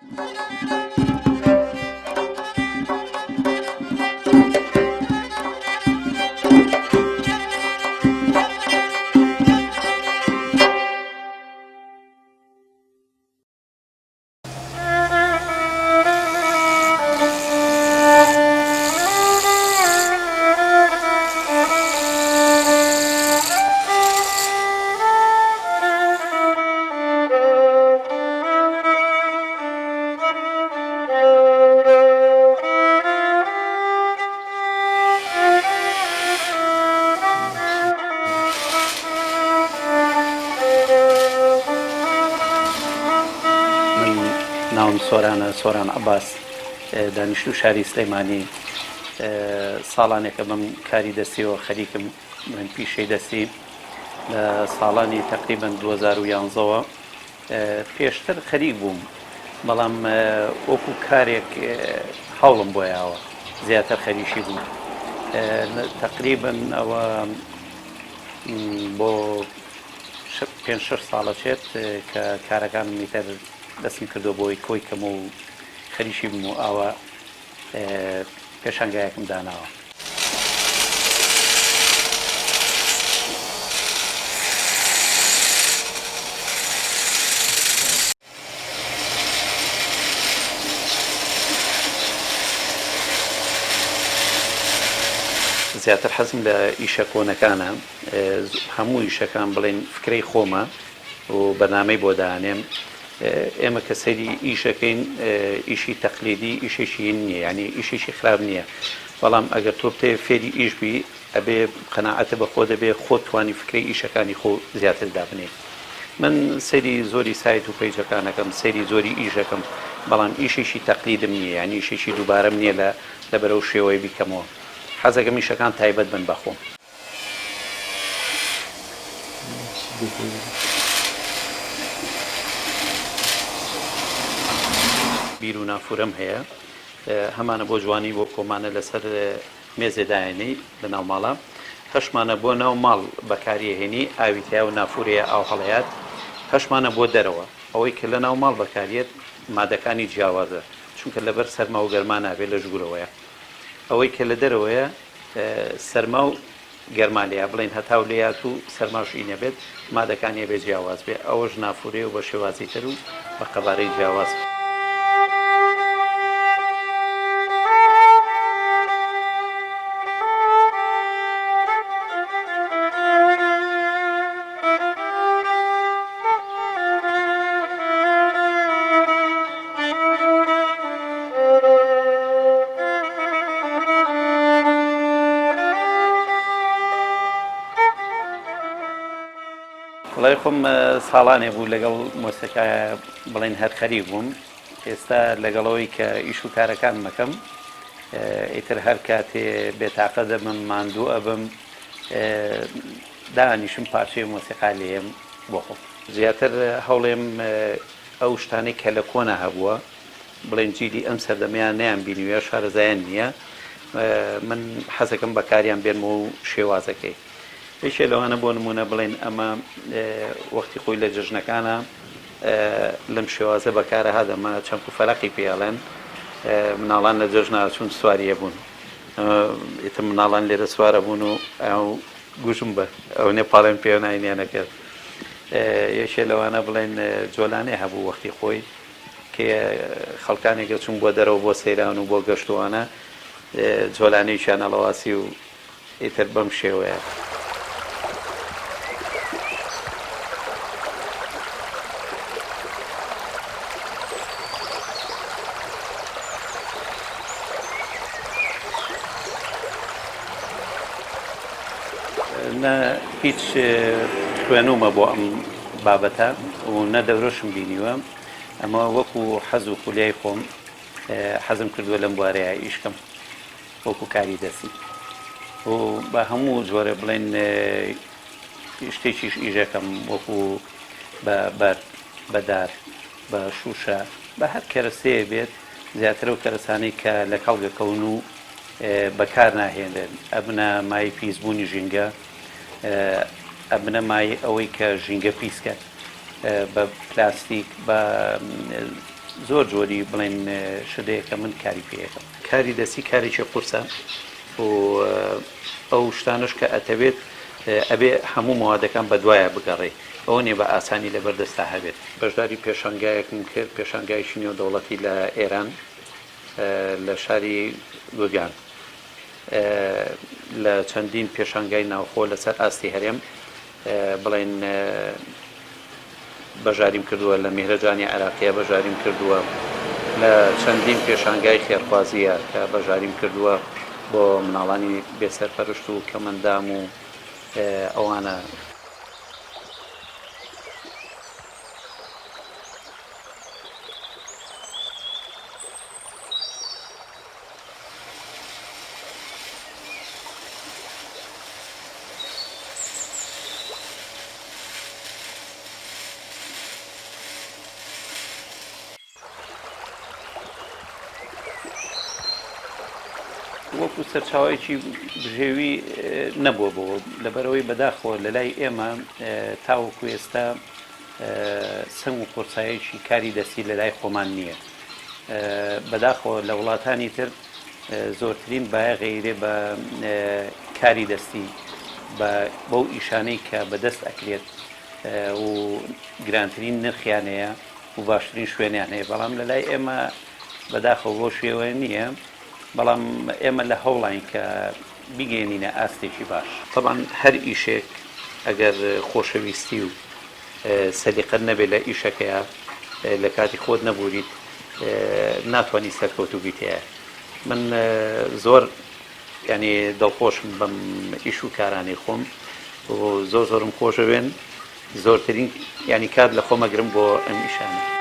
من ناوم سۆرانە، سۆران عەباس، دانیشتوو شاری سلێمانی. ساڵانێکە بەم کاری دەستیەوە خەریکم، بڵێن پیشەی دەستی لە ساڵانی تەقریبەن 2011 ەوە پێشتر خەریک بووم بەڵام وەکو کارێک هەوڵم بۆ یاوە زیاتر خەریکی بووم تەقریبەن ئەوە بۆ پێ شەش ساڵە چێت کە کارەکانم ئیتر دەستم کردو بۆی کۆی کەم و خەریکی بم و ئاوا پێشانگایەکم داناوە. زیاتر حەزم لە ئیشە کۆنەکانە هەموو ئیشەکان بڵێن فکرەی خۆمە و بەرنامەی بۆ دانێم ئێمە کە سەیری ئیشەکەین ئیشی تەقلیدی ئیشێکی هین نییە یانی ئیشێکی خراپ نییە بەڵام ئەگەر تۆ بتەوێ فێری ئیش بی ئەبێ قەناعەتە بە خۆ دەبێ خۆت توانی فکرەی ئیشەکانی خۆ زیاتر دابنێی من سەیری زۆری سایت و پەیجەکان ئەکەم سەیری زۆری ئیش ئەکەم بەڵام ئیشێکی تەقلیدم نییە یانی ئیشێکی دووبارەم نییە لە لەبەر ئەو شێوەیە بیکەمەوە حەزەکەم ئیشەکان تایبەت بن بە خۆم. بیر و نافورەم هەیە هەمانە بۆ جوانی بۆ کۆمانە لەسەر مێزێ دایەنێی لە ناو ماڵا هەشمانە بۆ ناو ماڵ بەکاری ئەهێنی ئاوی تیا و نافورەیە ئاو هەڵەیات هەشمانە بۆ دەرەوە ئەوەی کە لە ناو ماڵ بەکاریەت مادەکانی جیاوازە چونکە لەبەر سەرما و گەرما نابێت لە ژوورەوەیە ئەوەی کە لە دەرەوەیە سەرما و گەرما لێیا بڵێین هەتاو لێیات و سەرماش ئی نەبێت مادەکانی ئەبێ جیاواز بێ ئەوەش نافورێ و بە شێوازی تر و بە قەبارەی جیاواز. وەڵای خۆم ساڵانێ بوو لەگەڵ مۆسیقا بڵێن هەر خەریک بووم ئێستا لەگەڵەوەی کە ئیش و کارەکان مەکەم ئیتر هەر کاتێ بێتاقە دەبم ماندوو ئەبم دانیشم پارچەی مۆسیقا لێم بۆ خۆم زیاتر هەوڵێم ئەو شتانەی کە لە کۆنا هەبووە بڵێن جیلی ئەم سەردەمەیان نەیان بینیوە شارەزایان نییە من حەزەکەم بەکاریان بێنمەوە و شێوازەکەی یەکێ لەوانە بۆ نمونە بڵێن ئەمە وەختی خۆی لە جەژنەکانە لەم شێوازە بەکارە هات ئەمە چەمک و فەرەقی پێڵێن مناڵان لە جەژنا چون سواریە بوون ئیتر مناڵان لێرە سوارە بوون و ئەو گوشم بە ئەونێ پاڵێن پێناینیانە کرد یەکێ لەوانە بڵێن جۆلانێ هەبوو وەختی خۆی کە خەڵکانێک ئەچوون بۆ دەرەوە بۆ سەیران و بۆ گەشتوانە جۆلانێکیان ئەڵەواسی و ئیتر بەم شێوەیە. نە هیچ خوێنومە بۆ ئەم بابەتە و نە دەورەشم بینیوە ئەمە وەکو حەز و خولیای خۆم حەزم کردووە لەم بوارەیە ئیش کەم وەکو کاری دەستی و بە هەموو جۆرە بڵێن شتێکیش ئیشەکەم وەکو بە بەرد بە دار بە شووشە بە هەر کەرەسەیە بێت زیاتر ئەو کەرەسانەی کە لە کەڵگەکەون و بەکار ناهێنرێن ئەبنە مایەی پیسبوونی ژینگە ئەبنە مایەی ئەوەی کە ژینگە پیسکەن بە پلاستیک بە. زۆر جۆری بڵێن شت هەیە کە من کاری پێ ئەکەم. کاری دەستی کارێکی قورسە و ئەو شتانەش کە ئەتەوێت ئەبێ هەموو مەوادەکان بەدوایا بگەڕێی ئەوە نیە بە ئاسانی لەبەر دەستا هەبێت. بەشداری پێشانگایەکم کرد، پێشانگایەکی نێودەوڵەتی لە ئێران لە شاری گورگان لە چەندین پێشانگای ناوخۆ لەسەر ئاستی هەرێم بڵێن بەشداریم کردووە لە میهرەجانی عێراقیە بەشداریم کردووە لە چەندین پێشانگای خێرخوازیە کە بەشداریم کردووە بۆ مناڵانی بێسەرپەرشت و کەمەندام و ئەوانە. وەکو سەرچاوەیەکی بژێوی نەبووە بۆ لەبەرئەوەی بەداخەوە لەلای ئێمە تاوەکو ئێستا سەنگ و قورسایەکی کاری دەستی لەلای خۆمان نییە بەداخەوە لە وڵاتانی تر زۆرترین بایەخ ئەیرێ بە کاری دەستی بە بەو ئیشانەی کە بەدەست ئەکرێت و گرانترین نرخیان هەیە و باشترین شوێنیان هەیە بەڵام لە لای ئێمە بەداخەوە بەو شێوەیە نییە بەڵام ئێمە لە هەوڵاین کە بیگەێنینە ئاستێکی باش. تەبعەن هەر ئیشێک ئەگەر خۆشەویستی و سەلیقەت نەبێت لە ئیشەکەیا لە کاتی خۆت نەبوریت ناتوانی سەرکەوتوو بیت تێیا من زۆر یانی دڵخۆشم بەم ئیش و کارانەی خۆم و زۆر زۆرم خۆشەوێن زۆرترین یانی کات لە خۆمەگرم بۆ ئەم ئیشانە.